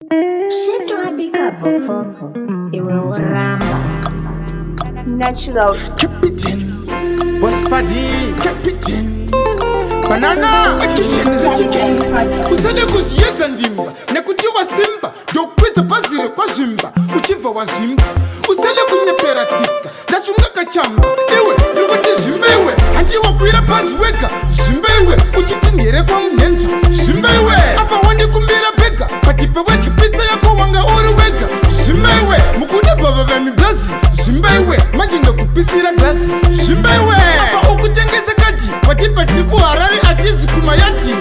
Sheto abika bvopfopfo iwe woramba. Natural. Captain Boss Party, Captain Banana Action rechicken. Usade kuzviyedza ndimba nekuti wasimba, ndokwidza bhazi rekwazvimba uchibva wazvimba. Usade kunyepera tsika, ndasunga kachamba iwe, ndiri kuti zvimba iwe. Handiwakwira bhazi wega, zvimba iwe, uchiti ndere kwamunhenzva, zvimba iwe. Apa wandikumbira bhega patipe wechipitsa yako, wanga uri wega, zvimba iwe. Mukuda bava vemiblazi, zvimba iwe, manje ndokupisira glasi, zvimba iwe. Apa ukutengesa kati watipa, tiri kuHarare, atizi kumayati.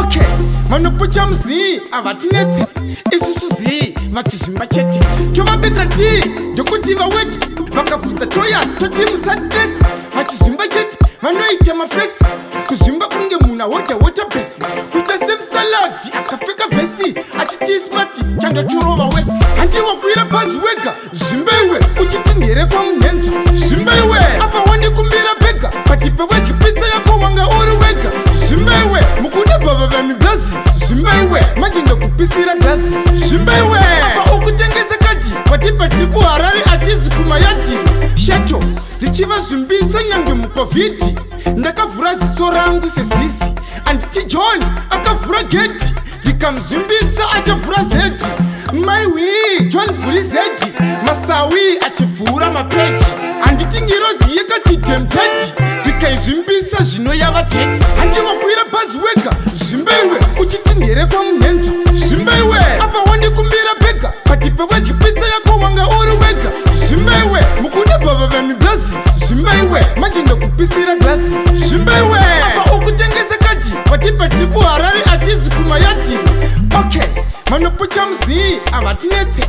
Okay, vanopucha muzii havatinetsi isusu zii, vachizvimba chete tovabikira tii ndokuti vaweti. Vakabvunza toyas toti musadetsi, vachizvimba chete vanoita mafetsi, kuzvimba kunge munhu ahodha waterbase, kuita semusaladi akapfeka vhesi, achiti smart chandotorova wesi. Handiwakwira bhazi wega, zvimba iwe, uchiti ndere kwamunhenzva, zvimba iwe. Apa wandikumbira bhega patipe wechipitsa yako, wanga uri wega, zvimba iwe. Mukuda bava vemiblazi, zvimba iwe, manje ndokupisira glasi, zvimba iwe. Apa ukutengesa kati watipa, tiri kuHarare, atizi kumayati. Shato ndichivazvimbisa nyange muCOVID, ndakavhura ziso rangu sezisi. Anditi John akavhura gedhi, ndikamuzvimbisa achavhura zedi. Maiwi, John vhuri zedi, masawi achivhura mapeji. Handiti ngirozi yekati demtedi, ndikaizvimbisa zvino yava teti. Handiwakwira bhazi wega, zvimba iwe, uchiti ndere kwamunhenzva, zvimba iwe. Apa wandikumbira bhega patipe wechipitsa yako, wanga uri wega, zvimba iwe. Mukuda bava vemiblazi, zvimba iwe, manje ndokupisira glasi, zvimba iwe. Apa ukutengesa kati watipa, tiri kuHarare, atizi kumayati. Okay, vanopucha muzii havatinetsi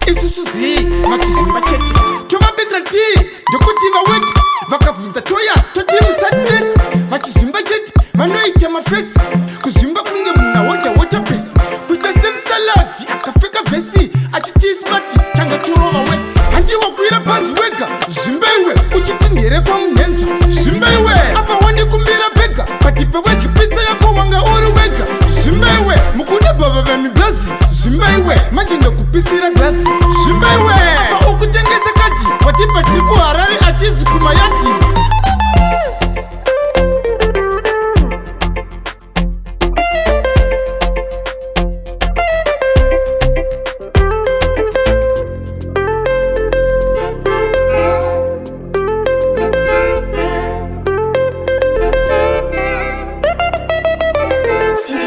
isusu zii, vachizvimba chete tovabikira tii ndokuti vaweti. Vakabvunza toyas toti musadetsi, vachizvimba chete vanoita mafetsi, kuzvimba kunge munhu ahodha waterbase, kuita semusaladi akapfeka vhesi, achiti smart chandotorova wesi. Handiwakwira bhazi wega, zvimba iwe, uchiti ndere kwamunhenzva, zvimba iwe. Apa wandikumbira bhega patipe wechipitsa yako, wanga uri wega, zvimba iwe. Mukuda bava vemiblazi, zvimba iwe, manje ndokupisira glasi, zvimba iwe. Apa ukutengesa kati watipa, tiri kuHarare, atizi kumayati.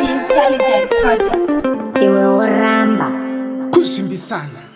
Intelligent Project. Iwe woramba. Kuzvimbisana.